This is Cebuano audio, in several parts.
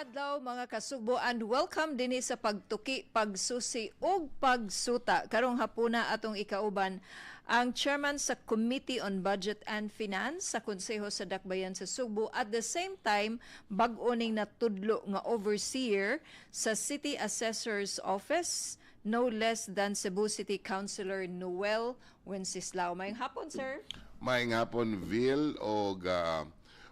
Adlaw, mga kasugbo, and welcome dinhi sa Pagtuki, Pagsusi ug Pagsuta. Karong hapuna, atong ikauban ang chairman sa Committee on Budget and Finance sa Konseho sa Dakbayan sa Sugbo, at the same time bag-o ning natudlo nga overseer sa City Assessor's Office, no less than Cebu City Councilor Noel Wenceslao. Maayong hapon, sir. Maayong hapon, Vil, o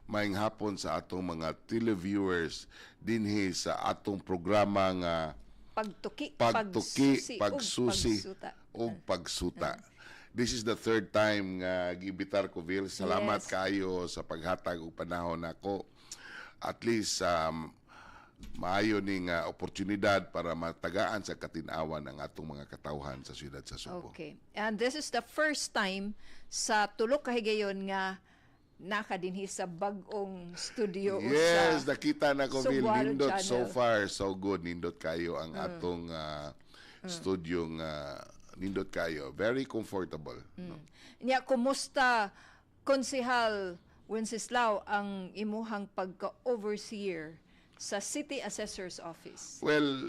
maayong hapon sa atong mga televiewers dinhi sa atong programa nga Pagtuki, Pagtuki, Pagsusi, ug Pagsusi Pagsuta. Ug Pagsuta. This is the third time nga giimbitar ko, Vil. Salamat kayo sa paghatag og panahon nako. At least maayo ning oportunidad para matagaan sa katin-awan ang atong mga katawhan sa siyudad sa Sugbo. Okay. And this is the first time sa tulo ka higayon nga nakadinhi sa bag-ong studio Yes, sa nakita na ko, Vil. Sugbuanon Nindot so Channel. Far, so good. Nindot kayo ang atong studio nga nindot kayo. Very comfortable. No? Nya, kumusta, Konsehal Wenceslao, ang imuhang pagka-overseer sa City Assessor's Office? Well,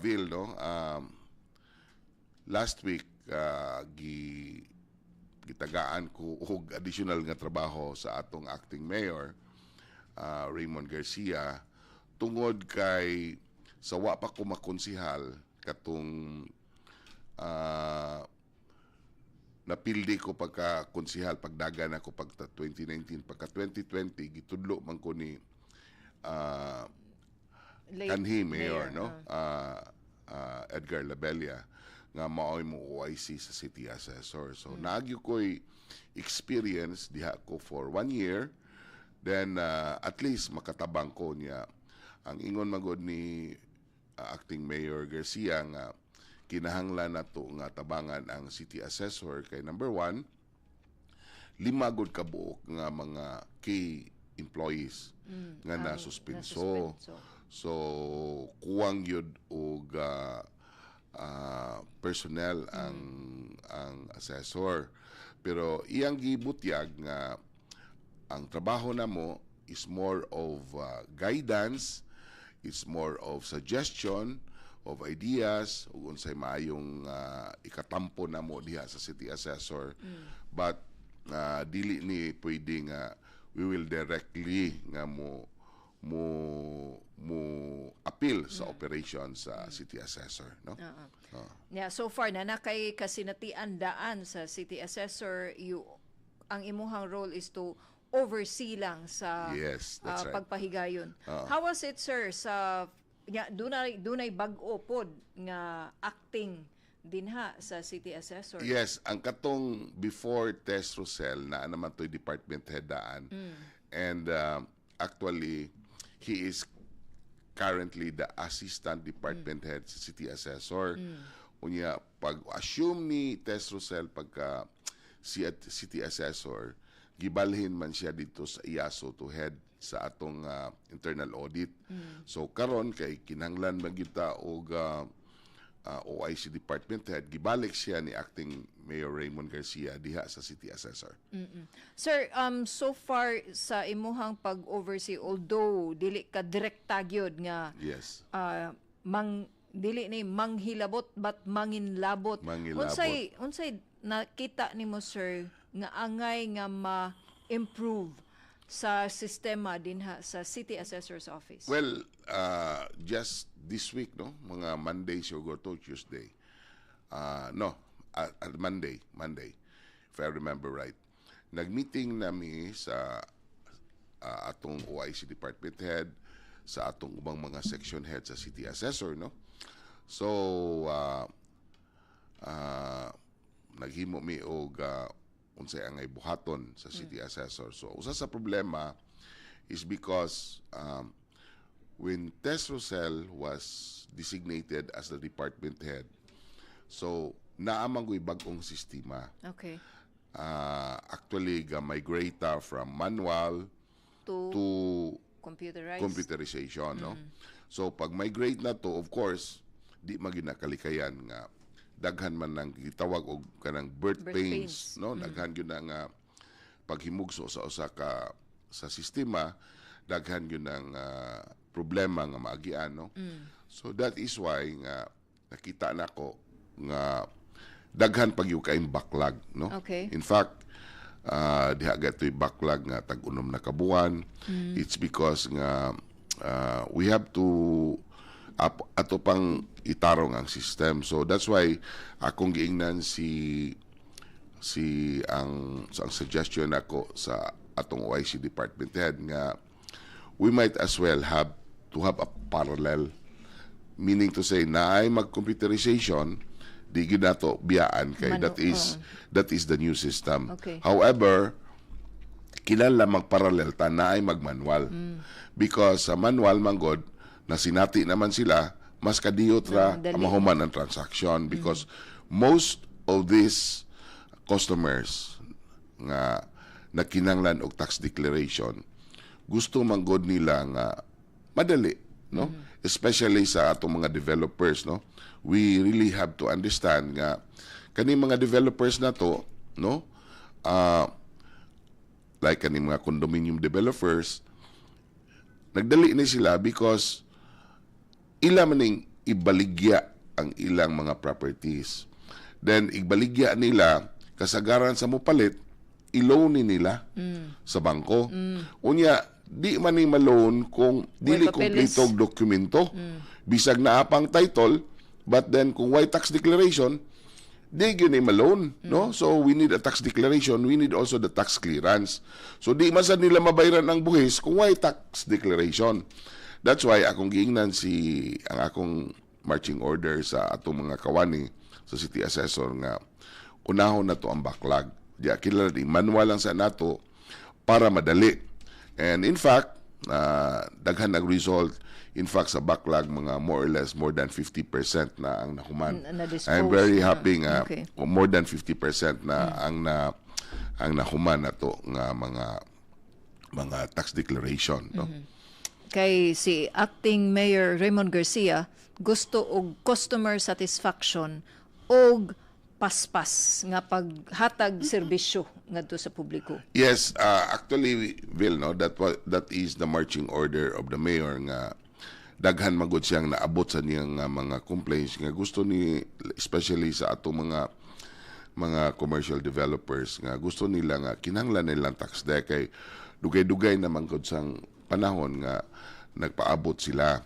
Vil, no? Last week, gitagaan ko og additional nga trabaho sa atong acting mayor, Raymond Garcia, tungod kay sa wa pa ko makonsihal katong napildi ko pagka konsihal, pagdagan ako pagka 2019, pagka 2020 gitudlo man ko ni late kanhi mayor, no, Edgar Labella nga maoy mo OIC sa city assessor. So naagyo ko'y experience diha ko for one year, then at least makatabang ko niya. Ang ingon magod ni acting mayor Garcia nga kinahanglan nato nga tabangan ang city assessor kay number one, lima gud ka buok nga mga key employees nga ang nasuspenso. Nasuspenso. So kuwang yun og personnel ang assessor. Pero iyang gibutyag nga ang trabaho namo is more of guidance, it's more of suggestion of ideas ug unsay maayong ikatampo namo diha sa city assessor. But dili ni pwede nga we will directly nga mo appeal sa operation sa city assessor, no? Yeah, so far na na kay kasinatian daan sa city assessor, you ang imuhang role is to oversee lang sa Yes, that's right. pagpahigayon. How was it, sir, sa nya dunay bag-o pod nga acting dinha sa city assessor? Yes, ang katong before Tess Rosel na naman to'y department head daan. And actually, he is currently the assistant department head sa city assessor. Unya, pag assume ni Tess Rosel pagka si city assessor, gibalhin man siya dito sa IASO to head sa atong internal audit. So karon kay kinahanglan man gyud ta og OIC department head, gibalik siya ni acting Mayor Raymond Garcia diha sa city assessor. Sir, so far sa imuhang pag-oversee, although dili ka direkta gyud nga mang dili ni manghilabot but manginlabot. Manghilabot. Unsay nakita nimo, sir, nga angay nga ma-improve sa sistema dinha sa City Assessor's Office? Well, just this week, no? Mga Monday siguro to Tuesday. No, Monday, if I remember right. Nag-meeting nami sa atong OIC department head, sa atong ubang mga section head sa city assessor, no? So, naghimo mi og unsay angay buhaton sa city assessor. So, usa sa problema is because when Tess Rosel was designated as the department head, so naa man go'y bag-ong sistema. Actually, ga-migrate ta from manual to, to computerized. Computerization, no? So pag migrate na to, of course, di man gyud nakalikayan nga daghan man nang gitawag og kanang birth, birth pains, pains. No? Daghan gyud na nga paghimugso sa usa ka sa sistema. Daghan gyud ang problema nga maagian, no? So that is why nga nakita nako nga daghan pag yung kaayong backlog, no? In fact, diha gato'y backlog nga tag-unom na kabuan. It's because nga we have to ato pang itarong ang system. So that's why akong giingnan si si ang suggestion nako sa atong OIC department head nga we might as well have to have a parallel, meaning to say naay mag-computerization, di gyud nato biyaan kay that is the new system. However, kinahanglan mag-parallel ta, naay mag-manual. Because sa manual manggod, nasinati naman sila, mas kadiyot ra Ah, dali. Ang mahuman ang transaction because most of these customers nga nakinanglan og tax declaration, gusto manggod nila nga madali, no? Especially sa atong mga developers, no? We really have to understand nga kani mga developers na to, no, like kani mga condominium developers, nagdali ni sila because ila maning ibaligya ang ilang mga properties. Then ibaligya nila, kasagaran sa mopalit, i-loan ni nila sa bangko. Unya di man ni ma-loan kung dili Way papeles. Kompleto og dokumento. Bisag naa pang title, but then kung way tax declaration, di gyud ni ma-loan, no? So we need a tax declaration, we need also the tax clearance. So di man sad nila mabayran ang buhis kung way tax declaration. That's why akong giingnan si ang akong marching order sa atong mga kawani sa city assessor nga unahon na to ang backlog. Di kilala di manual lang sa nato para madali. And in fact, daghan nag-result. In fact, sa backlog, mga more or less more than 50% na ang nahuman. Na-dispose I'm very na. Happy nga more than 50% na ang nahuman na to nga mga tax declaration, no? Kay si Acting Mayor Raymond Garcia gusto og customer satisfaction og paspas nga paghatag serbisyo ngadto sa publiko. Yes, actually, Will, no, that is the marching order of the mayor nga daghan magod siyang naabot sa niyang nga mga complaints nga gusto ni, especially sa atong mga commercial developers, nga gusto nila nga kinahanglan nilang tax dec kay dugay-dugay na man gud sang panahon nga nagpaabot sila.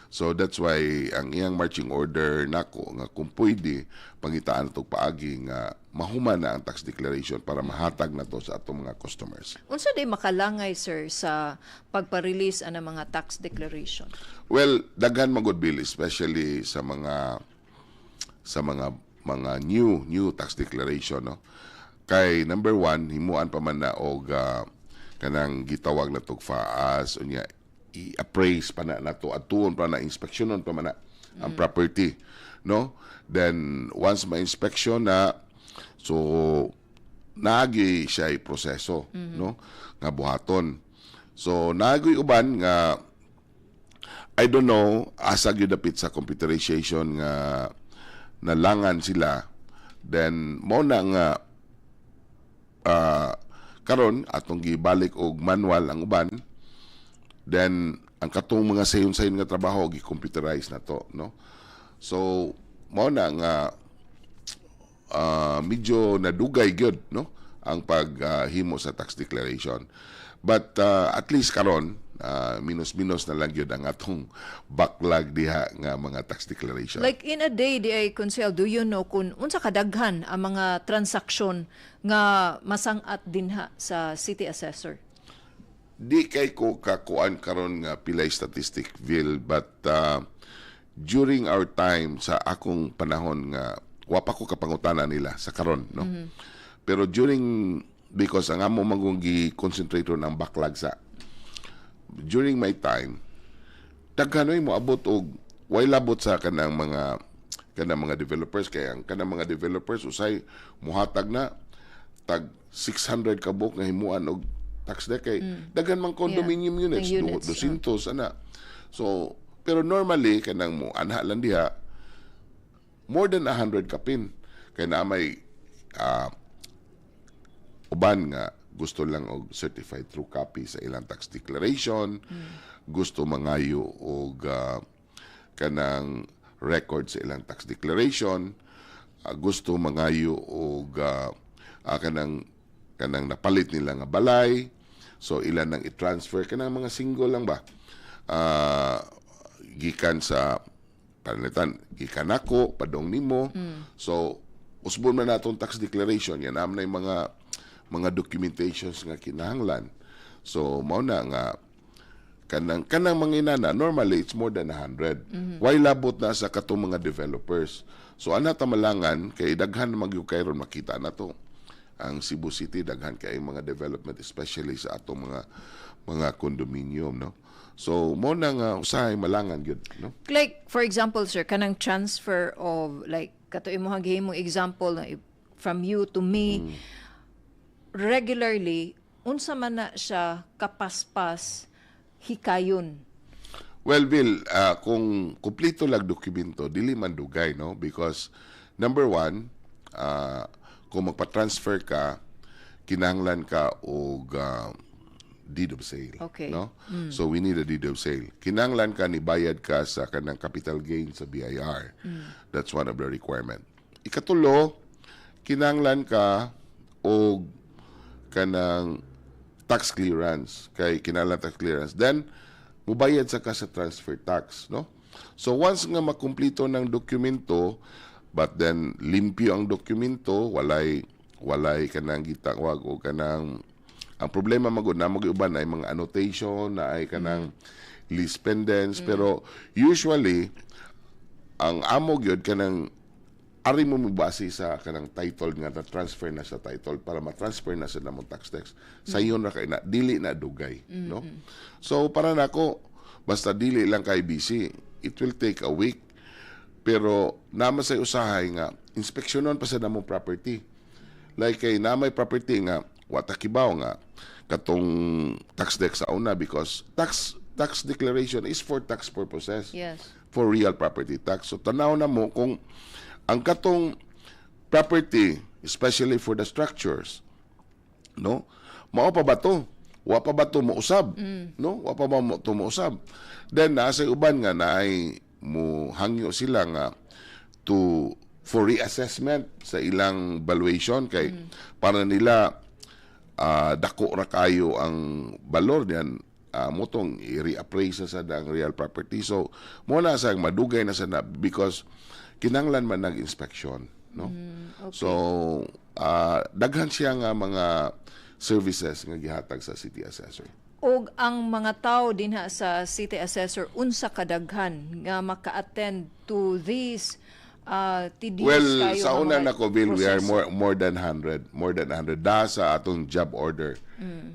So that's why ang iyang marching order nako nga kung pwede pangitaan natog paagi nga mahuman na ang tax declaration para mahatag na to sa atong mga customers. Unsa day makalangay, sir, sa pagpa-release ana mga tax declaration? Well, daghan magod, Bill, especially sa mga new new tax declaration, no? Kay number one, himuan pa man na og kanang gitawag na tog FAAS, unya i-appraise pa na nato, atuon pa na, inspeksyonon pa man na ang property, no? Then once ma-inspection na, so naagi siya proseso, no, nga buhaton. So naagi uban nga I don't know asa gyud dapit sa computerization nga nalangan sila. Then mo na nga karon atong gibalik og manual ang uban, then ang katong mga sayon-sayon nga trabaho gi-computerize na to, no? So mo na nga medyo nadugay gyud, no, ang paghimo sa tax declaration. But at least karon minus-minus na lang gyud ang atong backlog diha nga mga tax declaration. Like in a day di ay, Konsehal, do you know kung unsa kadaghan ang mga transaksyon nga masangat dinha sa city assessor? Di kay ko kakuan karon nga pilay statistic, Vil, but during our time, sa akong panahon nga wa pa ko kapangutana nila sa karon, no? Pero during, because ang amo manggong gi-concentrate ng backlog sa during my time, daghan oy, moabot og way labot sa kanang mga developers, kay ang kanang mga developers usay muhatag na tag 600 ka buok nga himuan og tax dec kay daghan mang condominium units, Ang units, 200 ana. So pero normally kanang mo anha lang diha more than 100 kapin kay na may uban nga Gusto lang og certified true copy sa ilang tax declaration, gusto mangayo og kanang record sa ilang tax declaration, gusto mangayo og kanang napalit nila nga balay, so ilan nang i-transfer kanang mga single lang ba, gikan sa panalitan, gikan nako padong nimo. So usbon man natong tax declaration yan am na yung mga documentations nga kinahanglan. So mao na nga kanang mga inana, normally it's more than 100. Why labot na sa katong mga developers. So ana tamalangan kay daghan man gyud kay ron makita na to ang Cebu City, daghan kay mga development, especially sa atong mga condominium, no? So mo na nga usahay malangan gyud, no? Like, for example, sir, kanang transfer of, like, kato imong gihimong example na from you to me, regularly, unsa man na siya kapaspas hikayon? Well, Bill, kung kumpleto lang dokumento, dili man dugay, no? Because, number one, kung magpa-transfer ka, kinahanglan ka og deed of sale. No? So, we need a deed of sale. Kinahanglan ka ni bayad ka sa kanang capital gain sa BIR. That's one of the requirement. Ikatulo, kinahanglan ka og kanang tax clearance, kay kinahanglan tax clearance, then mubayad sa ka sa transfer tax, no? So once nga makumplito ng dokumento, but then limpyo ang dokumento, walay kanang gitawag o kanang ang problema magud na mag uban ay mga annotation na ay kanang lis pendens. Pero usually ang amo gyud kanang ari mo mobase sa kanang title nga na transfer na sa title para ma-transfer na sa namong tax dec. Sayon ra kay na, dili na dugay, no? So para nako, basta dili lang kay busy, it will take a week. Pero naman sa usahay nga inspeksyonon pa sa namong property. Like kay na may property nga wa ta kibaw nga katong tax dec sa una, because tax declaration is for tax purposes, for real property tax. So tanaw na mo kung ang katong property, especially for the structures, no? Mao pa ba to? Wa pa ba to mousab? No? Wa pa ba mo to mousab? Then nasa uban nga naay mo hangyo sila nga to for reassessment sa ilang valuation kay para nila dako ra kayo ang balor niyan, motong i-reappraise sa dang real property. So mo na sa madugay na sa na because kinanglan man nag-inspection, no? So daghan siya nga mga services nga gihatag sa city assessor. Og ang mga tao dinha sa city assessor, unsa kadaghan nga maka-attend to these tedious Well, kayo sa nga una mga nako, Bill, we are proseso? more than 100, more than 100 da sa atong job order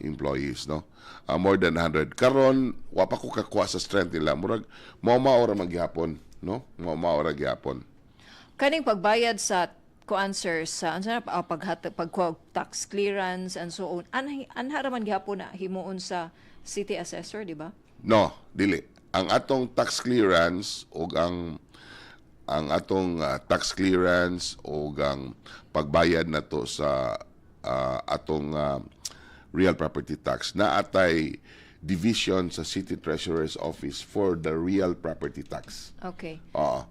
employees, no? More than 100. Karon wa pa ko kakuha sa strength nila. Murag mao mao ra magyapon, no? Mao mao ra gyapon. Kaning pagbayad sa kuan, sir, sa unsa na paghat pagkuha og tax clearance and so on, anha ra man gihapon na himuon sa city assessor, di ba? No, dili. Ang atong tax clearance ug ang atong tax clearance ug ang pagbayad nato sa atong real property tax, naatay division sa City Treasurer's Office for the real property tax. Oo.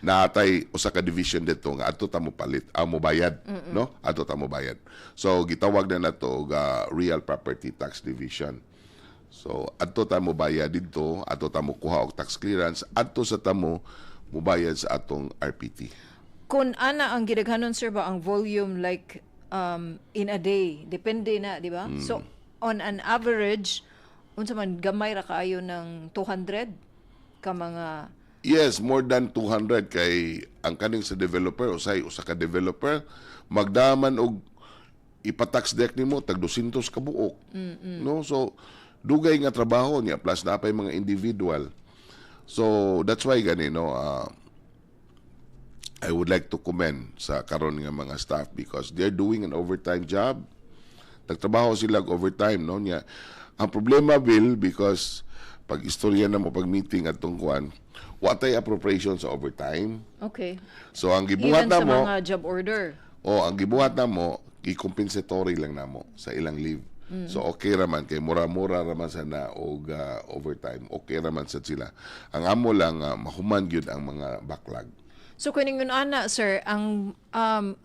Naatay usa ka division dito nga adto ta mo palit, mo bayad, no? Adto ta mo bayad. So gitawag na nato og real property tax division. So adto ta mo bayad didto, adto ta mo kuha og tax clearance, adto sa ta mo mobayad sa atong RPT. Kung ana ang gidaghanon, sir, ba ang volume, like in a day, depende na, di ba? So on an average, unsa man, gamay ra kaayo ng 200 ka mga Yes, more than 200 kay ang kaning sa developer, usay usa ka developer magdaman og ipatax dec nimo tag 200 ka buok. No? So dugay nga trabaho niya, plus na pay mga individual. So that's why gani, no, I would like to commend sa karon nga mga staff because they're doing an overtime job. Nagtrabaho sila og overtime, no, niya. Ang problema, Bill, because pag istorya na mo pag meeting atong kuan, wa tay appropriation sa overtime. So ang gibuhat Even na sa mo mga job order. O ang gibuhat namo, gi-compensatory lang namo sa ilang leave. So okay raman kay mura-mura raman sa na og overtime. Okay raman sa sila. Ang amo lang mahuman gyud ang mga backlog. So kuning yun ana, sir, ang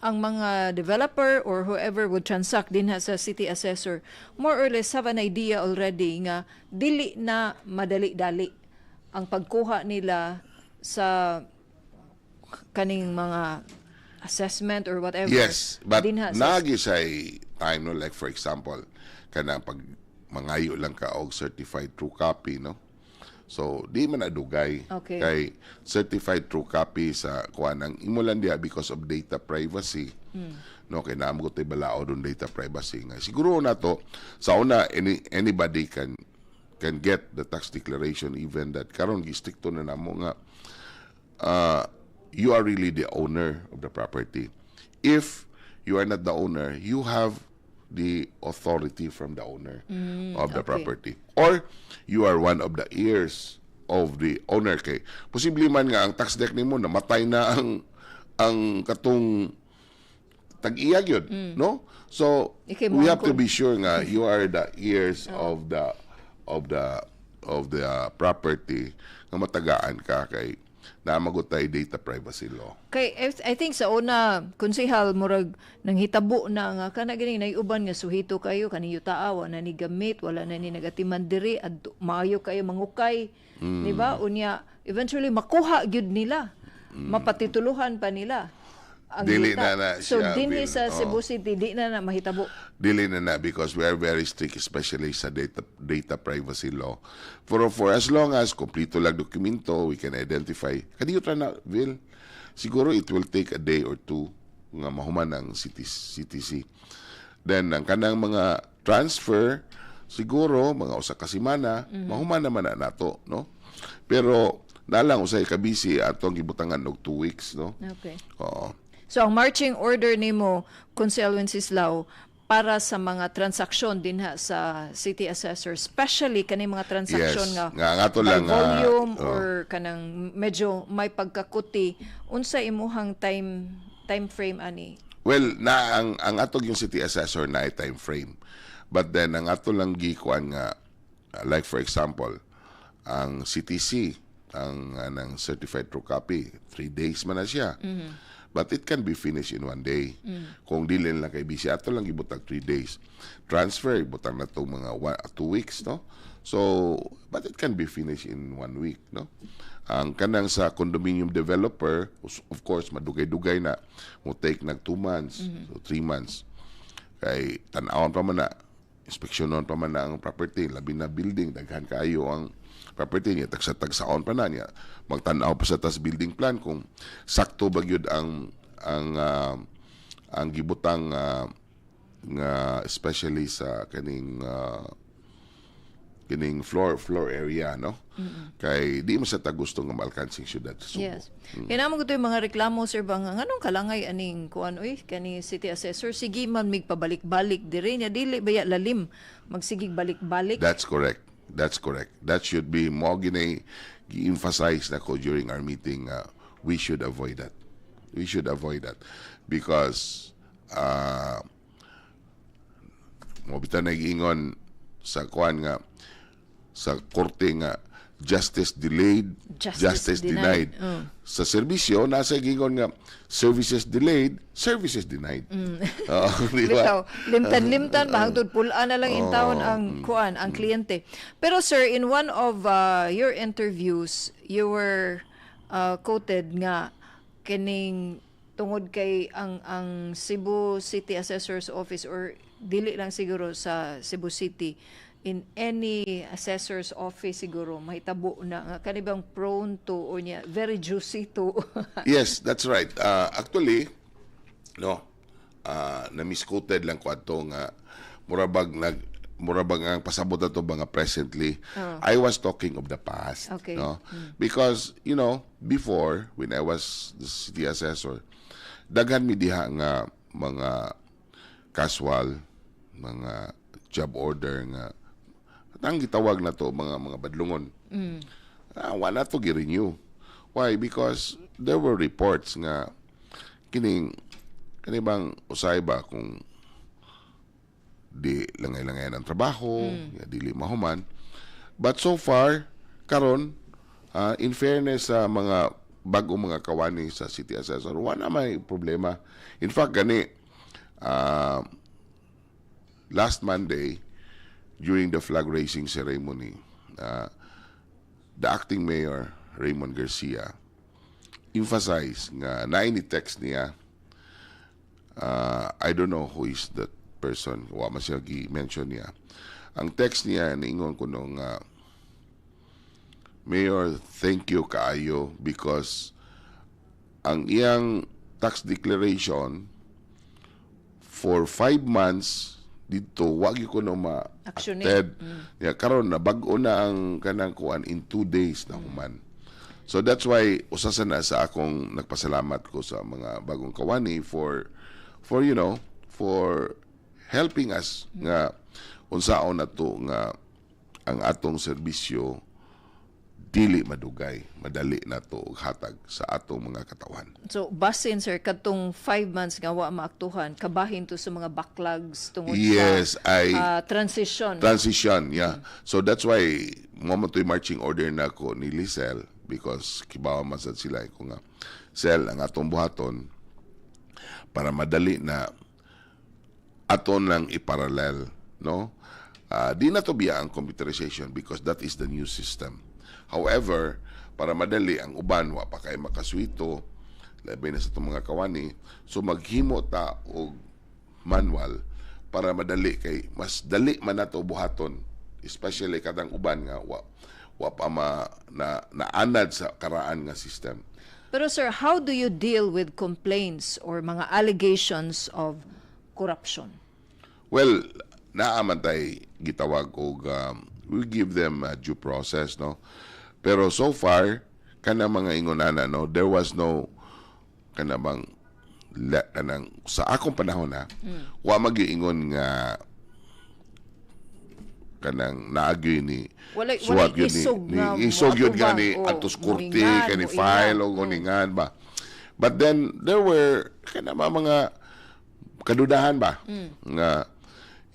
mga developer or whoever would transact dinha sa city assessor more or less have an idea already nga dili na madali-dali ang pagkuha nila sa kaning mga assessment or whatever. Yes, but dinha sa naa gyud say time, no, like for example, kanang pag mangayo lang ka og certified true copy, no. So di man adugay kay certified true copy sa kuan ang imo lang diha because of data privacy. No, kay naa man tay balaod on data privacy nga. Siguro na to sa una anybody can get the tax declaration, even that karon gistrikto na namo nga you are really the owner of the property. If you are not the owner, you have the authority from the owner of the property. Or you are one of the heirs of the owner kay posible man nga ang tax dec nimo, namatay na ang katong tag-iya gyud, no? So Ikay we have to moangkon. Be sure nga you are the heirs of the property nga matagaan ka kay naa man gud tay data privacy law. Kay I think sa una, konsehal, murag nanghitabo na nga kana gani nay uban nga suhito kayo kani yutaa, wa na ni gamit, wala na ni nagatiman diri, adto maayo kayo mangukay, di ba? Unya eventually makuha gyud nila, mapatituluhan pa nila ang Dili yuta. na na So siya, dinhi Bill. sa Oo. Cebu City, di na na mahitabo. Dili na na because we are very strict, especially sa data privacy law. For as long as kompleto lang dokumento, we can identify. Kadiyo na, Vil. Siguro it will take a day or two nga mahuman ang CTC. Then ang kanang mga transfer, siguro mga usa ka semana, mahuman naman na nato, no? Pero nalang usay ka busy, atong gibutangan og 2 weeks, no? Okay. Oo. So ang marching order nimo, Konsehal Wenceslao, para sa mga transaksyon dinha sa city assessor, especially kani mga transaksyon nga Nga ato by lang, volume oh. or kanang medyo may pagkakuti, unsa imuhang time frame ani? Well, na ang atong yung city assessor na ay time frame. But then ang ato lang gikuan nga like for example, ang CTC, ang anang certified true copy, 3 days man na siya. But it can be finished in one day. Kung dili lang kay busy, ato lang gibutang 3 days. Transfer, ibutang na to mga 2 weeks, no? So, but it can be finished in one week, no? Ang kanang sa condominium developer, of course, madugay-dugay na, mo take nag 2 months, so 3 months. Kay tan-awon pa man na, inspeksyonon pa man na ang property, labi na building, daghan kaayo ang property niya, tagsa-tagsaon pa na niya. Magtan-aw pa sa tas building plan kung sakto ba gyud ang gibutang nga especially sa kaning floor area, no? Kay di mo sa ta gusto nga maalkansing syudad sa Subo. Yes. Kaya naman ko yung mga reklamo, sir, ba nga nganong kalangay aning kuan oy kani city assessor, sige man mig pabalik-balik dire niya, dili ba ya lalim magsigig balik-balik? That's correct. That's correct. That should be mo ginay gi-emphasize nako during our meeting. We should avoid that. We should avoid that because mo bitaw nag-ingon sa kuan nga sa korte nga justice delayed, justice justice denied. Denied. Sa serbisyo, nasa gingon nga services delayed, services denied. Oo, di ba? Bitaw, limtan-limtan ba hangtod pul-an na lang in town ang kuan, ang kliyente. Pero sir, in one of your interviews, you were quoted nga kining tungod kay ang Cebu City Assessor's Office, or dili lang siguro sa Cebu City, in any assessor's office siguro mahitabo na nga kani bang prone to or niya very juicy to Yes, that's right. Actually, no, na-misquoted lang ko ato nga murabag ang pasabot ato ba nga presently. I was talking of the past. No? Because, before, when I was the city assessor, daghan mi diha nga mga casual, mga job order nga ang gitawag na to mga badlungon. Ah, wala to gi-renew. Why? Because there were reports nga kining Kani bang usay ba kung di langay-langay ang trabaho, ya, dili mahuman. But so far, karon, in fairness sa mga bagong mga kawani sa city assessor, wala may problema. In fact, gani, last Monday, during the flag raising ceremony, the acting mayor, Raymond Garcia, emphasized nga naay ni text niya. I don't know who is that person, wa man siya gi-mention niya. Ang text niya, niingon kuno nga, "Mayor, thank you kaayo," because ang iyang tax declaration for 5 months dito wa gyud ko no ma Action. Acted. Ya karon na bag-o na ang kanang kuan, in 2 days na human. So that's why usa sa na sa akong nagpasalamat ko sa mga bagong kawani for you know for helping us nga unsaon na to nga ang atong serbisyo dili madugay, madali na to og hatag sa atong mga katawhan. So, basin, sir, kadtong 5 months nga wa maaktuhan, kabahin to sa mga backlogs tungod Yes, sa I transition. Transition, yeah. So that's why mao man to'y marching order na ko ni Lisel because kibaw man sad sila ko nga, "Sel, ang atong buhaton para madali na, aton lang i-parallel, no? Di na to biya ang computerization because that is the new system. However, para madali ang uban wa pa kay makaswito, labi na sa itong mga kawani, so maghimo ta og manual para madali kay mas dali man nato buhaton, especially kadang uban nga wa pa ma na naanad sa karaan nga system." Pero sir, how do you deal with complaints or mga allegations of corruption? Well, naa man tay gitawag og we give them due process, no? Pero so far, kana mga ingonana, no, there was no kana bang kanang sa akong panahon na wa magiingon nga kanang naagyoy ni Walay suwat yun ni, isog ni nga isog yun nga moatubang ni o atos korte muingan, kani muingan. file o guningan ba. But then there were kana mga kadudahan ba nga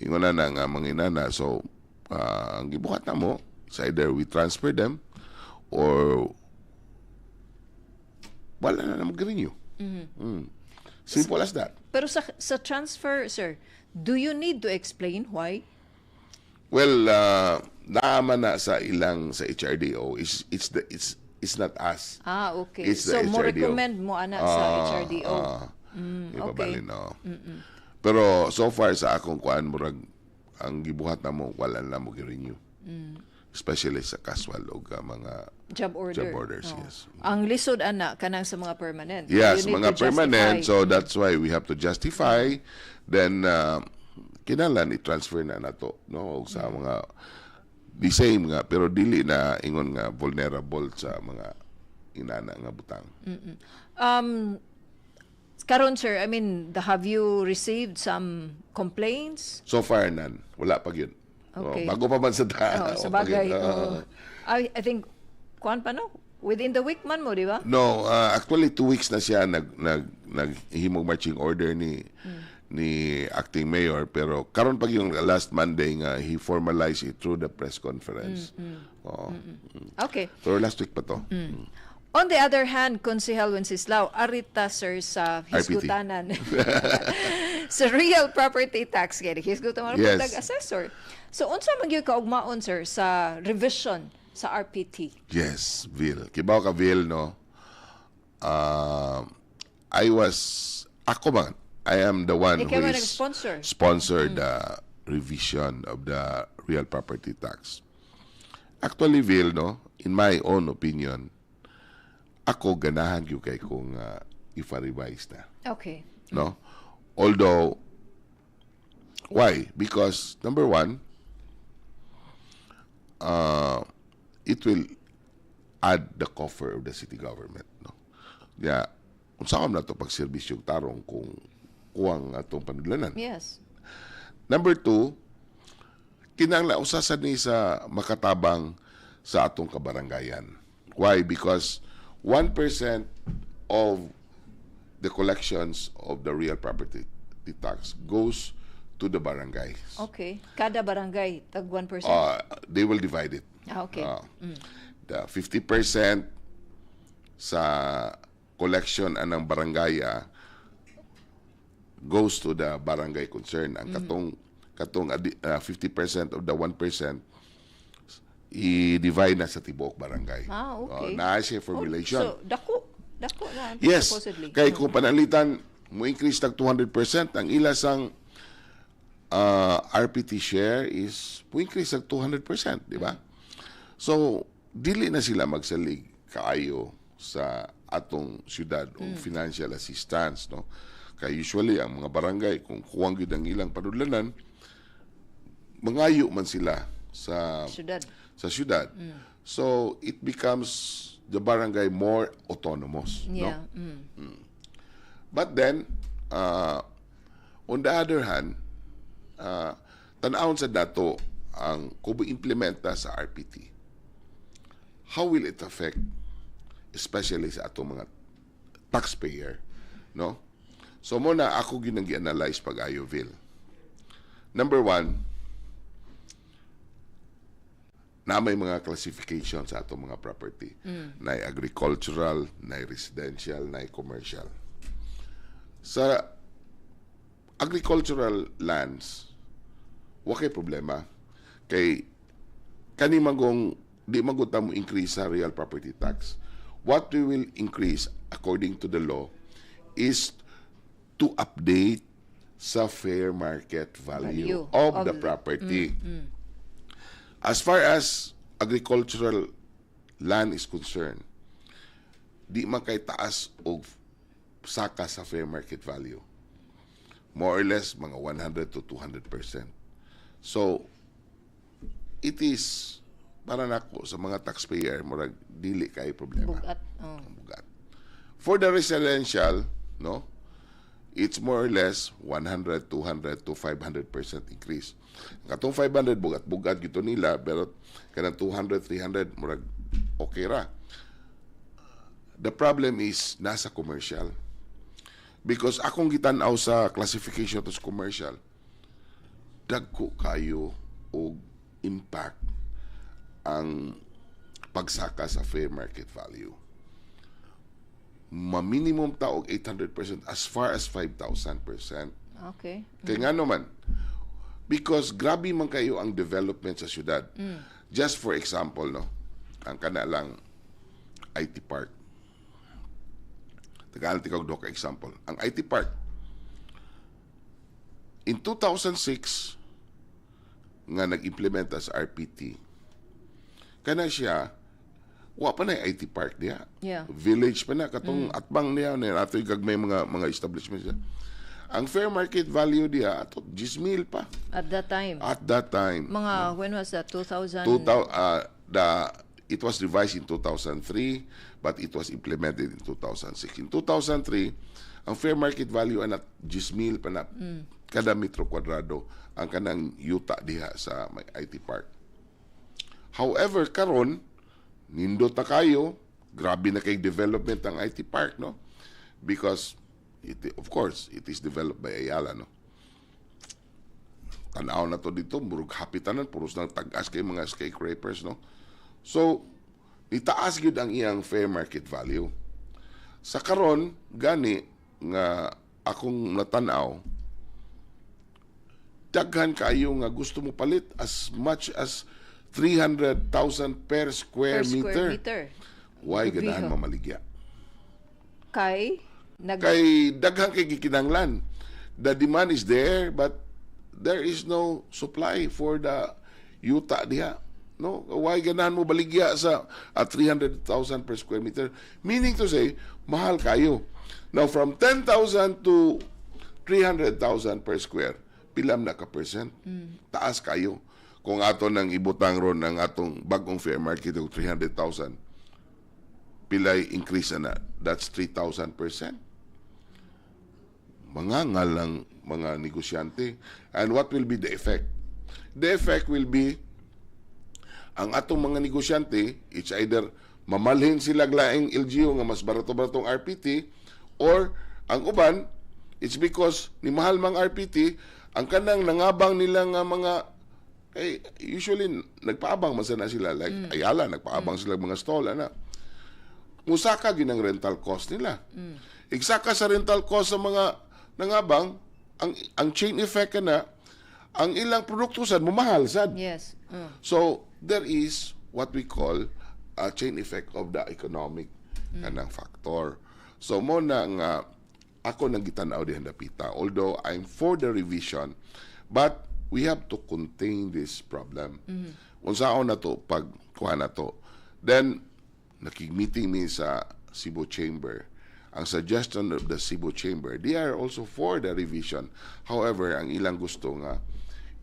ingon na nga mga inana. So ang gibuhat na mo is either we transfer them or wala na mag-renew. Simple as that. Pero sa transfer, sir, do you need to explain why? Well, naa man na sa ilang sa HRDO is it's the it's not us. Ah, okay. It's the So, mo HRDO. Recommend mo ana sa HRDO. Ah, ipabalin, no. Pero so far sa akong kuan, murag ang gibuhat na mo, wala na mo gi-renew. Especially sa casual o mga Job order. Job orders, Oo. Yes. Ang lisod ana kanang sa mga permanent. Yes, You need mga to permanent. justify. So that's why we have to justify. Then kinahanglan i-transfer na nato, no, og sa mga the same nga pero dili na ingon nga vulnerable sa mga inana nga butang. Karon, sir, I mean, have you received some complaints? So far none, wala pa gyud. Okay. Oh, bago pa man sa ta. Oh, sa wa pa gyud. bagay. Oo. Oo. I think kuan pa, no? Within the week man mo, di ba? No, actually 2 weeks na siya nag naghimog marching order ni acting mayor, pero karon pag yung last Monday nga he formalized it through the press conference. Oo. Okay. Pero last week pa to. On the other hand, Konsehal Wenceslao, arita, sir, sa RPT. hisgutanan sa real property tax kay hisgutan man yes. Assessor. So unsa man gyud kaugmaon, sir, sa revision sa RPT? Yes, Vil. Kibaw ka, Vil, no? I was, ako man, I am the one Ikaw who man is nag-sponsor. Sponsor the revision of the real property tax. Actually, Vil, no, in my own opinion, ako ganahan gyud kay kung if-revise na. No? Although, why? Because, number one, it will add the coffer of the city government. No? Yeah, unsa man nato pagserbisyo tarong kung kuwang atong panudlanan. Number two, kinahanglan usa sad ni sa makatabang sa atong kabarangayan. Why? Because 1% of the collections of the real property tax goes to the barangays. Okay. Kada barangay tag 1%. They will divide it. The 50% sa collection anang barangaya goes to the barangay concerned. Ang katong 50% of the 1% i-divide na sa tibuok barangay. Naa siya formulation. Oh, so dako dako na Yes. supposedly. Kay kung pananglitan mo increase tag 200%, ang ila sang RPT share is mo increase tag 200%, di ba? So, dili na sila magsalig kaayo sa atong syudad o financial assistance, no? Kay usually ang mga barangay, kung kuwang gyud ang ilang padudlanan, mangayo man sila sa syudad. Sa syudad. So it becomes the barangay more autonomous, no? Yeah. But then, on the other hand, tan-awon sa dato ang kung implementa sa RPT. How will it affect, especially sa atong mga taxpayer, no? So mao na ako ginang gi-analyze pag-ayo, Vil. Number one, na may mga classification sa atong mga property. Nay agricultural, nay residential, nay commercial. Sa agricultural lands, wa kay problema. Kay kani magong di magud ta mo increase sa real property tax. What we will increase according to the law is to update sa fair market value value of of the property. As far as agricultural land is concerned, di man kay taas og saka sa fair market value. More or less mga 100 to 200%. So it is para nako sa mga taxpayer, murag dili kay problema. Bugat. Oh. Bugat. For the residential, no, it's more or less 100, 200 to 500% increase. Katong 500, bugat-bugat gito nila, pero kanang 200, 300, murag okay ra. The problem is nasa commercial. Because akong gitan-aw sa classification to sa commercial, dagko kayo og impact ang pagsaka sa fair market value. Ma-minimum ta og 800% as far as 5,000%. Kaya nga naman, because grabe man kayo ang development sa syudad. Just for example, no, ang kana lang IT Park. Tagaan ti kag ka example. Ang IT Park, in 2006, nga nag-implement sa RPT, kana siya, wa pa na IT Park diha. Village pa na, katong atbang niya, na atoy gagmay mga establishment siya. Ang fair market value diha ato 10,000 pa At that time. At that time. Mga, when was that? 2000? 2000, it was revised in 2003, but it was implemented in 2006. In 2003, ang fair market value anat 10,000 pa na kada metro kwadrado ang kanang yuta diha sa may IT Park. However, karon nindot na kayo, grabe na kay development ang IT Park, no? Because it, of course, it is developed by Ayala, no? Tanaw na to dito, murug happy tanan, puros nang tag-as kay mga skyscrapers, no? So, itaas gyud ang iyang fair market value. Sa karon gani nga akong natanaw, daghan kaayo nga gusto mo palit as much as 300,000 per square Per square meter. Meter. Why ganahan Grabe. Mamaligya? Kay nag Kay daghan kay gikinahanglan. The demand is there, but there is no supply for the yuta diha. No, why ganahan mo baligya sa at 300,000 per square meter? Meaning to say, mahal kayo. Now from 10,000 to 300,000 per square, pila man na ka percent? Taas kayo. Kung ato nang ibutang ron ang atong bagong fair market og 300,000, pilay increase na? That's 3,000%. Mga lang mga negosyante. And what will be the effect? The effect will be ang atong mga negosyante, it's either mamalhin sila laing LGU nga mas barato-baratong RPT or Ang uban, it's because ni mahal mang RPT, ang kanang nangabang nila nga mga eh, usually nagpaabang man sana sila, like Ayala, nagpaabang sila mga stall ana. Musaka ginang rental cost nila. Igsaka sa rental cost sa mga nangabang, ang chain effect kana, ang ilang produkto sad mumahal sad. So there is what we call a chain effect of the economic kanang factor. So mo na nga ako nang gitan-aw dihan dapita. Although I'm for the revision, but we have to contain this problem. Unsaon na to pag kuha na to. Then nakig-meeting mi sa Cebu Chamber. Ang suggestion of the Cebu Chamber, they are also for the revision. However, ang ilang gusto nga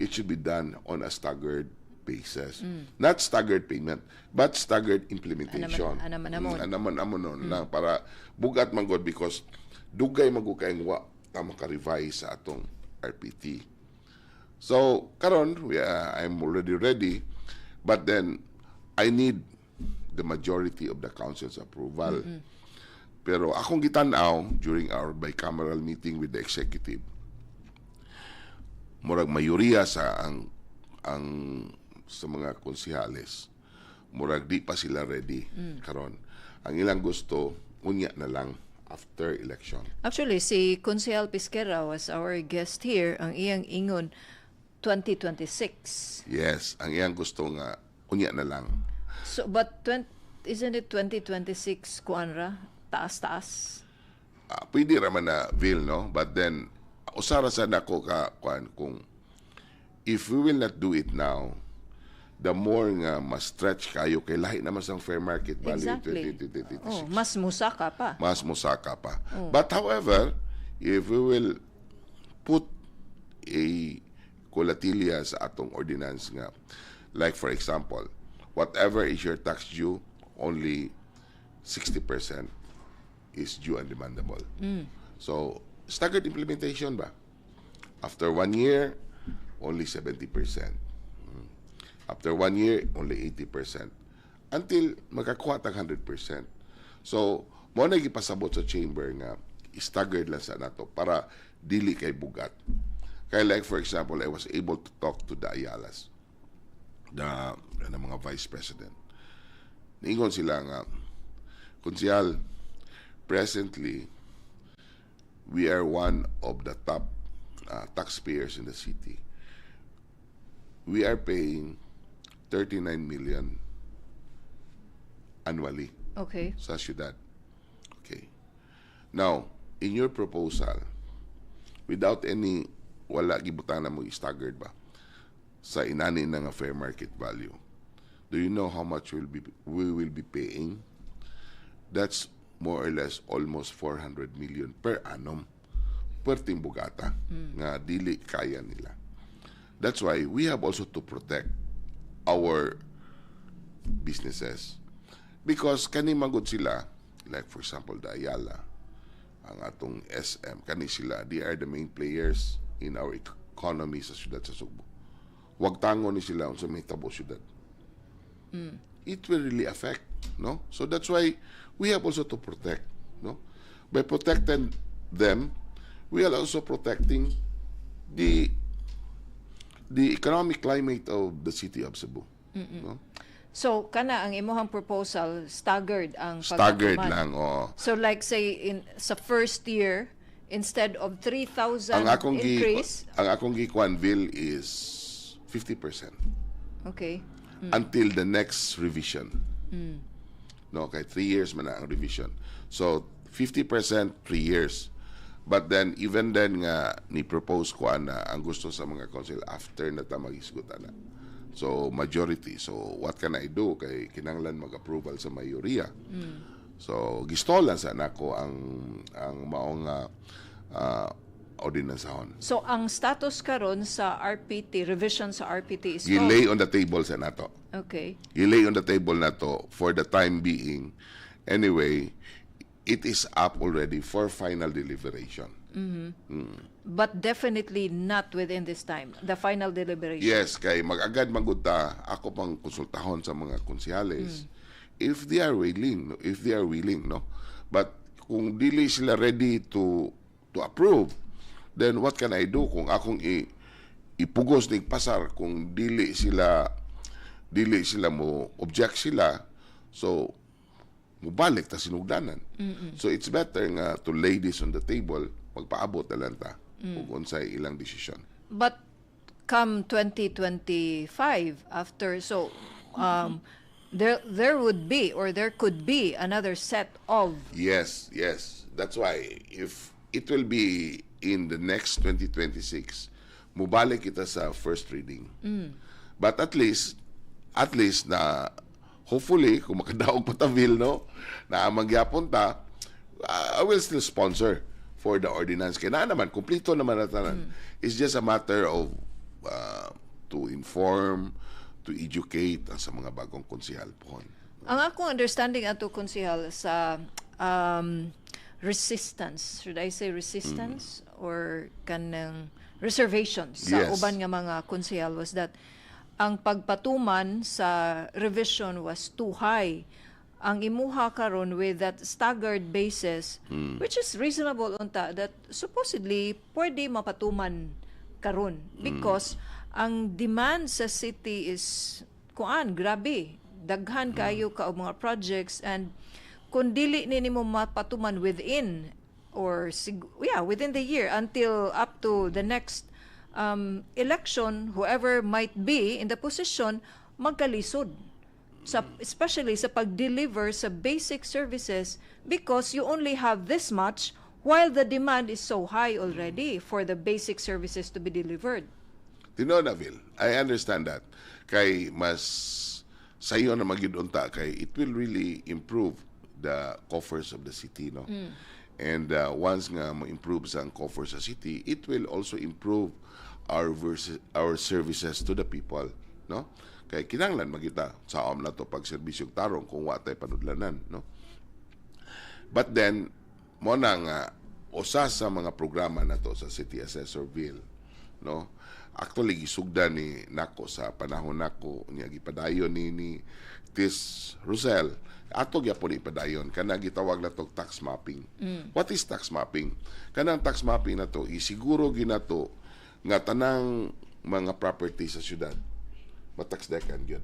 it should be done on a staggered basis. Not staggered payment, but staggered implementation. Anaman amon. Anaman amon nun lang para bugat man gud because dugay man gud kayong wa ta maka-revise sa atong RPT. So, karon I'm already ready, but then I need the majority of the council's approval. Pero akong gitan-aw during our bicameral meeting with the executive, murag mayoriya sa ang sa mga konsihales, murag di pa sila ready karon. Ang ilang gusto, unya na lang after election. Actually, si Konsehal Pisquera was our guest here. Ang iyang ingon, 2026. Yes, ang iyang gusto nga unya na lang. So, but 20, isn't it 2026 kuan ra? Taas-taas. Ah, pwede raman na bill, no? But then usara sa nako ka kuan kung if we will not do it now, the more nga mas stretch kayo kay lahi naman sa fair market value 2026. Oh, mas musaka pa. Mas musaka pa. But however, if we will put a kulatilya sa atong ordinance nga, like for example, whatever is your tax due, only 60% is due and demandable. So, staggered implementation ba? After one year, only 70%. After one year, only 80%. Until makakuha tag 100%. So, mo na gipasabot sa chamber nga staggered lang sa nato para dili kay bugat. Kaya like for example, I was able to talk to the Ayalas, the ano, mga vice president. Niingon sila nga, "Konsehal, presently, we are one of the top taxpayers in the city. We are paying 39 million annually sa syudad." Okay. Now, in your proposal, without any, wala gibutang na mo staggered ba, sa inani na nga fair market value, do you know how much we will be paying? That's more or less almost 400 million per annum perting bugata nga dili kaya nila. That's why we have also to protect our businesses. Because kani magud sila, like for example, the Ayala, ang atong SM, kani sila, they are the main players in our economy sa syudad sa Sugbo. Wag tango ni sila unsa may tabo syudad. It will really affect, no? So that's why we have also to protect, no? By protecting them, we are also protecting the economic climate of the city of Cebu. No? So kana ang imuhang proposal, staggered ang Staggered pagkatuman. Lang, oo. So like say in sa first year, instead of 3,000 Ang akong gi increase, ang akong gi bill is 50% until the next revision. No, kay 3 years man na ang revision. So 50% 3 years. But then even then nga ni propose ko ana, ang gusto sa mga council after na ta magisgutan na. So majority. So what can I do kay kinahanglan mag-approval sa mayoriya. So gistolan sa nako ang maong ordinansahon. So ang status karon sa RPT, revision sa RPT is Gilay on the table sa nato. Gilay on the table na to for the time being. Anyway, it is up already for final deliberation. But definitely not within this time, the final deliberation. Yes, kay mag-agad magud ta, ako pang konsultahon sa mga konsehales if they are willing, no? If they are willing, no? But Kung dili sila ready to approve, then what can I do kung akong ipugos ning pasar, kung dili sila mo object sila, so mubalik ta sinugdanan? So it's better nga to lay this on the table, magpaabot na lang ta kung unsay ilang desisyon. But come 2025, after, so there would be or there could be another set of Yes. That's why if it will be in the next 2026, mubalik kita sa first reading. But at least na hopefully kung makadaog pa ta, Vil, no, na magyapon ta, I will still sponsor for the ordinance. Kaya na naman, kumpleto naman na tanan. It's just a matter of to inform, to educate ang sa mga bagong konsehal po. Ang akong understanding ato, konsehal, sa resistance, should I say resistance or kanang reservations sa uban nga mga konsehal was that ang pagpatuman sa revision was too high. Ang imuha karon with that staggered basis, which is reasonable unta, that supposedly pwede mapatuman karon because ang demand sa city is kuan, grabe, daghan kayo ka og mga projects, and kung dili ni nimo mapatuman within or yeah, within the year until up to the next election, whoever might be in the position, magkalisod sa, especially sa pag-deliver sa basic services, because you only have this much while the demand is so high already for the basic services to be delivered. Tinuod na, Vil. I understand that. Kay mas sayo na magyud unta kay it will really improve the coffers of the city, no? And once nga mo-improve sa ang coffers sa city, it will also improve our services to the people, no? Kay kinahanglan magita sa om na to pag serbisyo tarong kung wa tay panudlanan, no? But then mo na nga usa sa mga programa na to sa City Assessor Bill, no? Actually, gisugda ni nako sa panahon nako niya, gipadayon ni Tis Rosel, ato gyapon ipadayon kana gitawag na to tax mapping. What is tax mapping? Kanang tax mapping na to, isiguro ginato nga tanang mga property sa syudad ma-tax dekan gyud.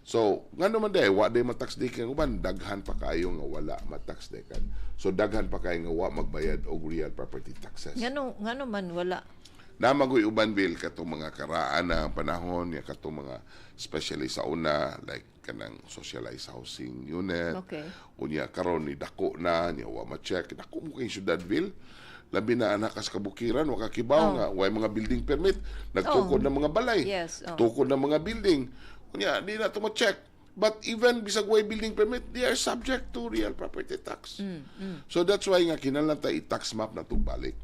So, ngano man day, wa day ma-tax dekan uban, daghan pa kayo nga wala ma-tax dekan. So, daghan pa kayo nga wa magbayad og real property taxes. Ngano man wala? Namagoy uban, Vil, katong mga karaan na panahon ya, katong mga especially sa una, like kanang socialized housing unit. Unya karon ni dako na niya, wa ma-check. Dako mo kay syudad, Vil. Labi na anak sa kabukiran, wa kakibaw nga way mga building permit, nagtukod ng mga balay. Tukod ng mga building. Unya di na to ma-check. But even bisag way building permit, they are subject to real property tax. So that's why nga kinahanglan ta i-tax map na to balik.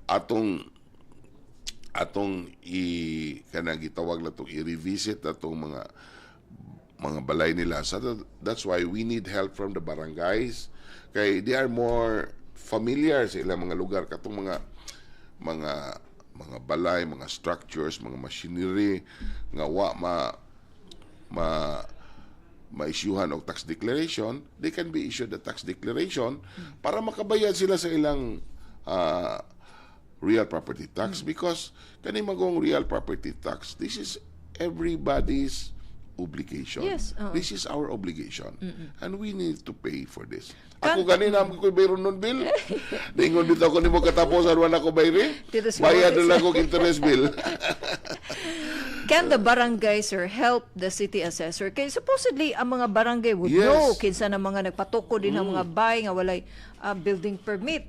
Atong i kanang gitawag na tong i-revisit atong mga balay nila. So that's why we need help from the barangays kay they are more familiar sa ilang mga lugar, katong mga balay, mga structures, mga machinery nga wa ma ma ma-issuehan og tax declaration, they can be issued a tax declaration para makabayad sila sa ilang real property tax, because kani magong real property tax, this is everybody's obligation. Yes, oo. This is our obligation. And we need to pay for this. Ako gani na ko bayron nun, Vil. Ningon dito ako nimo katapusan, wala ko bayri. Dito si Bayad Morris. Na lang og interest bill. Can the barangay, sir, help the city assessor? Kay supposedly ang mga barangay would know kinsa na mga nagpatukod din ang mga bay nga walay building permit.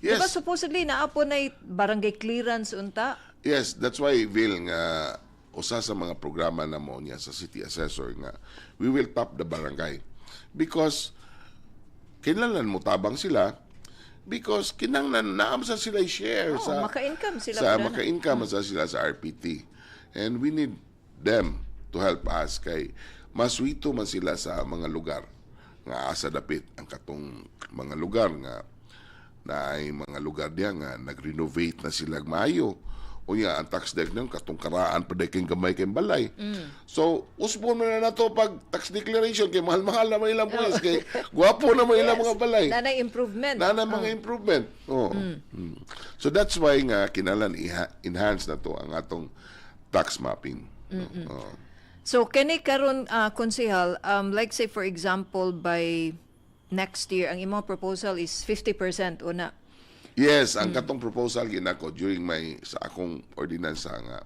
Yes. Diba supposedly naa po na barangay clearance unta? Yes, that's why, Vil, nga usa sa mga programa na mo niya sa city assessor nga we will tap the barangay because kinahanglan mo tabang sila, because kinahanglan naam sa sila share Oh, sa maka-income sila sa pala na. Maka-income sa sila sa RPT, and we need them to help us kay maswito man sila sa mga lugar nga asa dapit ang katong mga lugar nga na ay mga lugar diya nga nag-renovate na sila maayo. Unya ang tax dec nang katong karaan pa kay gamay kay balay. So usbon man na nato pag tax declaration kay mahal-mahal na man ilang buwis kay gwapo na man ilang mga balay. Nanay improvement. Na mga improvement. Oh. So that's why nga kinalan enhance na to ang atong tax mapping. Oh. So kini karon, konsehal, like say for example, by next year ang imong proposal is 50% una. Yes, ang katong proposal ginako during my sa akong ordinansa nga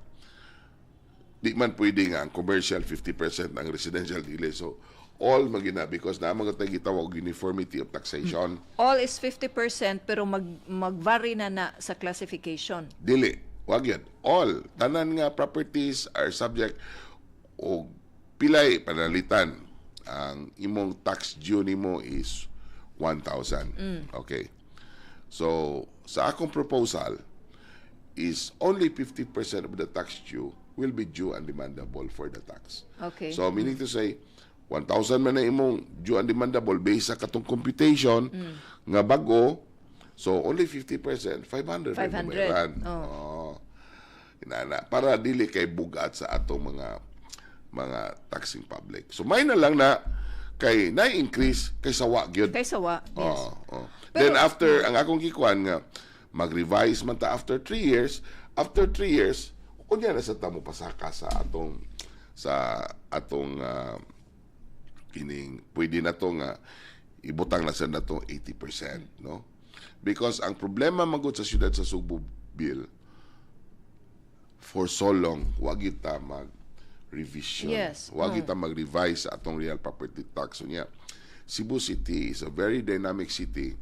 di man pwede nga ang commercial 50%, ang residential dili. So all magina because na mga tayo gitawag uniformity of taxation. All is 50% pero mag-vary na na sa classification. Dili, wag yan. All tanan nga properties are subject og pilay panalitan. Ang imong tax due nimo is 1,000. Okay. So, sa akong proposal is only 50% of the tax due will be due and demandable for the tax. So, meaning to say, 1,000 man na imong due and demandable based sa katong computation nga bago, so only 50%, 500 ang 500. bayaran. Oh. Oh. Inana, para dili kay bugat sa atong mga taxing public. So may na lang na kay na-increase kay sawa gyud. Kay sawa. Yes. Oo. Then after ang akong gikuan nga mag-revise man ta after 3 years, after 3 years unya na sa tamo pasaka sa atong kining pwede na to nga ibutang na sa nato 80%, no? Because ang problema magud sa siyudad sa Sugbo, Bill, for so long wa kita mag revision. Wa kita mag-revise sa atong real property tax. Unya, Cebu City is a very dynamic city.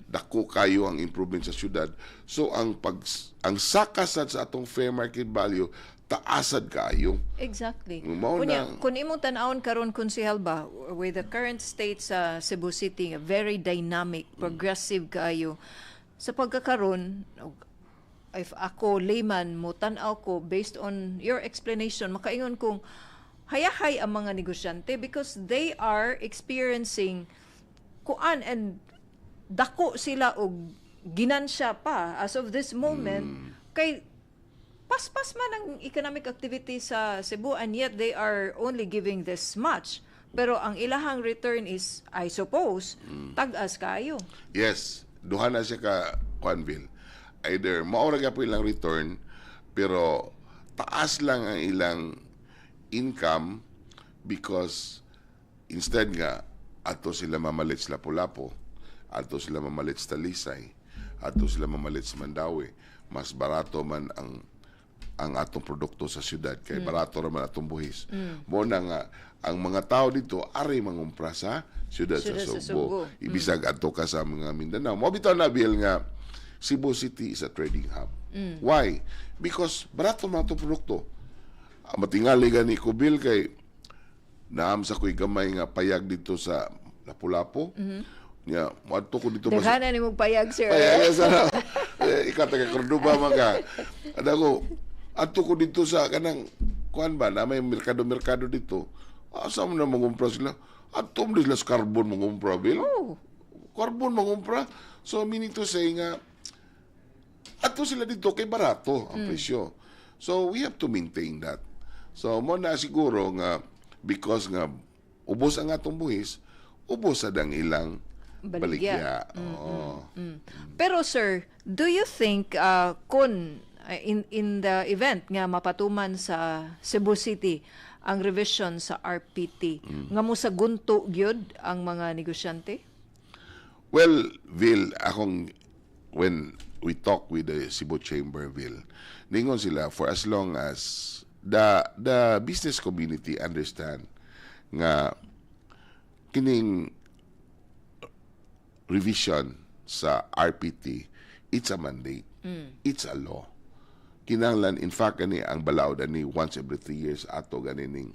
Dako kayo ang improvement sa syudad. So ang saka sad sa atong fair market value taasad kaayo. Mao Unya, na. Kung imong tan-awon karon, konsehal ba, with the current state sa Cebu City, nga very dynamic, progressive kaayo. Sa pagkakaron, if ako layman mo tan-aw ko based on your explanation, makaingon kong hayahay ang mga negosyante because they are experiencing kuan and dako sila og ginansya pa as of this moment kay paspas man ang economic activity sa Cebu and yet they are only giving this much, pero ang ilahang return is, I suppose, tag-as kayo. Yes, duha na siya ka kuan, Bill. Either mao ra gyapon ilang return pero taas lang ang ilang income because instead nga ato sila mamalit sa Lapu-Lapu, ato sila mamalit sa Talisay, ato sila mamalit sa Mandaue, mas barato man ang atong produkto sa syudad kay barato ra man atong buhis. Mo na nga ang mga tao dito ari mangumpra sa syudad Syudad sa sa Sugbo. Sugbo. Ibisag adto ka sa mga Mindanao. Mo bitaw na, Bill, nga Cebu City is a trading hub. Why? Because barato man atong produkto. Ah, matingali gani ko, Bill, kay naam sa ko'y gamay nga payag dito sa Lapu-Lapu. Nya, moadto ko dito. Daghanan ni mong payag, sir. Payag sa eh, ikaw taga Cordoba man ka. Ada ko adto ko dito sa kanang kuan ba na may merkado-merkado dito. Asa mo na mangumpra sila? Adto mo sila sa Carbon mangumpra, Bill. Oh. Carbon mangumpra. So meaning to say nga adto sila dito kay barato ang presyo. So we have to maintain that. So mo na siguro nga because nga ubos ang atong buhis, ubos sad ang ilang baligya. Baligya. Oo. Pero sir, do you think kung in the event nga mapatuman sa Cebu City ang revision sa RPT, nga mo sa gunto gyud ang mga negosyante? Well, Vil, akong when we talk with the Cebu Chamber, Vil, ningon sila for as long as the business community understand nga kining revision sa RPT, it's a mandate. It's a law. Kinahanglan, in fact, gani ang balaod ani once every 3 years ato gani ning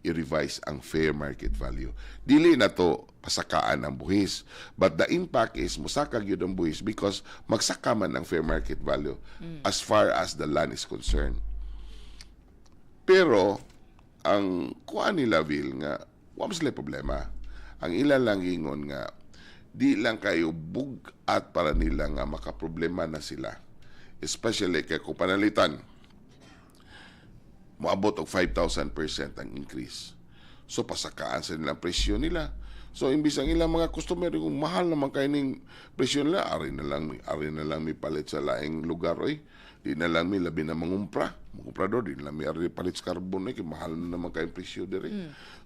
i-revise ang fair market value. Dili na to pasakaan ang buhis. But the impact is musaka gyud ang buhis because magsaka man ang fair market value as far as the land is concerned. Pero ang kuan nila, Vil, nga wa man sila problema. Ang ilan lang ingon nga di lang kayo bug-at para nila nga makaproblema na sila. Especially kay kung panalitan moabot og 5,000% ang increase. So pasakaan sa nilang presyo nila. So imbis ang ilang mga customer kung mahal naman kay ning presyo nila, ari na lang mi palit sa laing lugar oy. Di na lang mi, labi na mangumpra. Mangumprador, di na lang mi ari palit sa carbon oy kay mahal na naman kay presyo diri.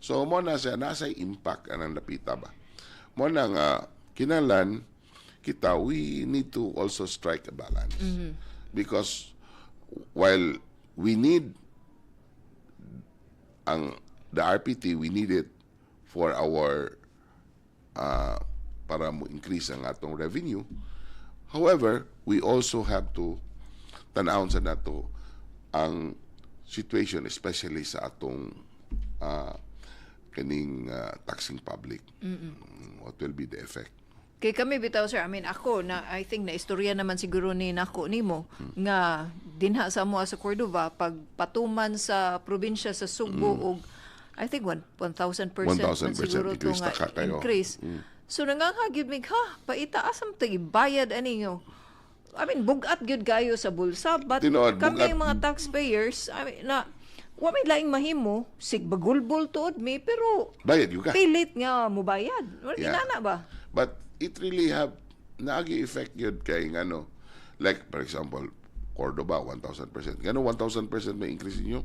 So mo na siya nasa impact anang lapita ba. Mo na nga kinahanglan kita, we need to also strike a balance. Because while we need ang the RPT, we need it for our para mo increase ang atong revenue. However, we also have to tan-awon sa nato ang situation, especially sa atong kaning taxing public. What will be the effect? Kay kami bitaw, sir, I mean, ako na, I think na istorya naman siguro ni nako nimo nga dinha sa amo sa Cordova, pag patuman sa probinsya sa Sugbo og I think 1,000% man 1,000% siguro to increase nga ta ka kayo. Increase. So nangangha gyud mig, ha, paitaas am tag bayad ani nyo. I mean, bugat gyud kayo sa bulsa, but Tinuod, kami bugat. Yung mga taxpayers, I mean, na wa may laing mahimo, sig bagulbol tuod mi, pero Bayad gyud ka. Pilit nga mubayad. Wala inana ba? But it really have naagi effect yun kay ngano, like for example, Cordoba 1,000%. Ngano 1,000% may increase inyo?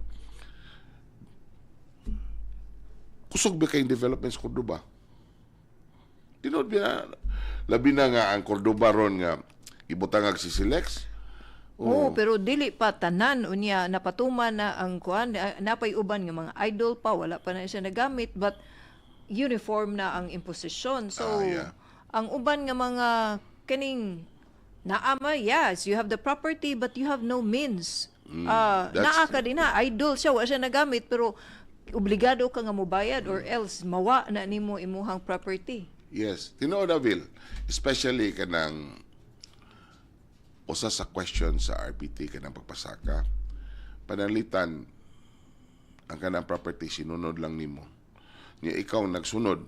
Kusog ba kayong development sa Cordoba? Tinuod ba, labi na nga ang Cordoba ron nga ibutang ag CCLEX. Oo, pero dili pa tanan unya napatuman na ang kuan, eh, napay uban nga mga idle pa, wala pa na siya nagamit, but uniform na ang imposisyon. So ang uban nga mga kaning naama, yes, you have the property but you have no means. Ah, naa ka din na idle siya, wa siya nagamit, pero obligado ka nga mobayad or else mawa na nimo imuhang property. Yes, tinuod na, Bill. Especially kanang usa sa question sa RPT, kanang pagpasaka. Panalitan ang kanang property sinunod lang nimo. Nya ikaw nagsunod,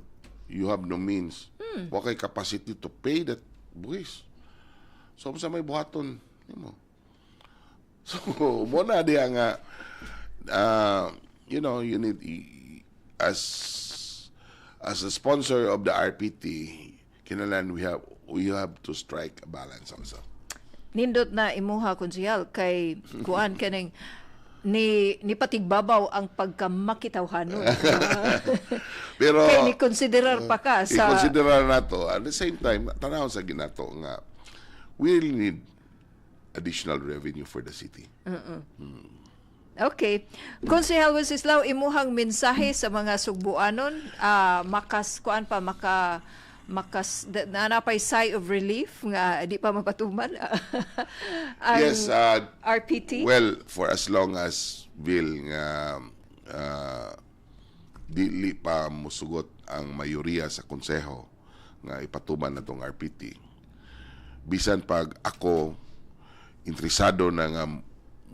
you have no means. Wa kay capacity to pay that buwis. So unsa may buhaton nimo? So mo na diha nga you need as a sponsor of the RPT, kinahanglan we have to strike a balance also. Nindot na imuha, konsehal, kay kuan kaning ni patigbabaw ang pagkamakitawhanon. Pero kay ni konsiderar pa ka sa i-consider nato at the same time, tanawon sa ginato nga we really need additional revenue for the city. Okay. Konsehal Wenceslao, imuhang mensahe sa mga Sugbuanon, makas kuan pa maka makas na napay sigh of relief nga di pa mapatuman ang Yes, RPT. Well, for as long as, Bill, nga dili pa musugot ang mayoriya sa konseho nga ipatuman na tong RPT. Bisan pag ako interesado na nga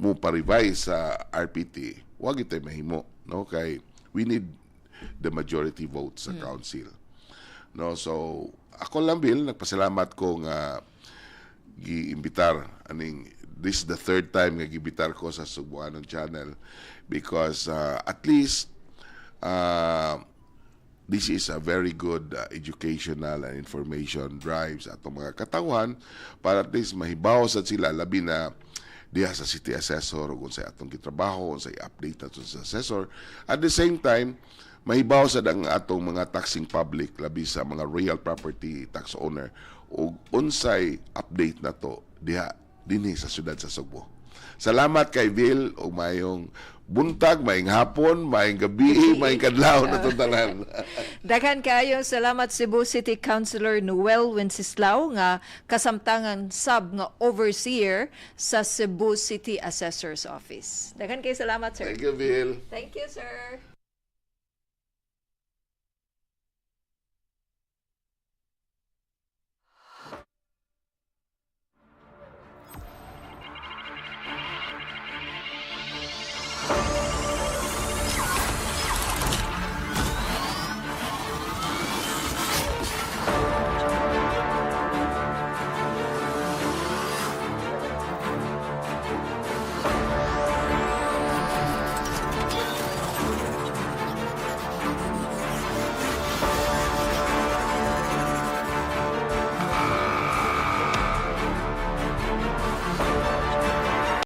mo pa-revise sa RPT, wag ito mahimo, no, kay we need the majority vote sa council. No, so ako lang, Bill, nagpasalamat ko nga giimbitar aning, this is the third time nga giimbitar ko sa Sugbuanon Channel because at least this is a very good educational and information drive sa atong mga katawhan para at least mahibaw sa sila, labi na diha sa city assessor ug unsay atong gitrabaho, unsay update ato sa assessor. At the same time, mahibaw sad ang atong mga taxing public, labi sa mga real property tax owner, ug unsay update nato diha dinhi sa syudad sa Sugbo. Salamat kay Bill ug mayong buntag, maayong hapon, maayong gabi, maayong kadlaw na itong tanan. Daghan kaayo salamat, Cebu City Councilor Noel Wenceslao nga kasamtangan sab nga overseer sa Cebu City Assessor's Office. Daghan kaayo salamat, sir. Thank you, Bill. Thank you, sir.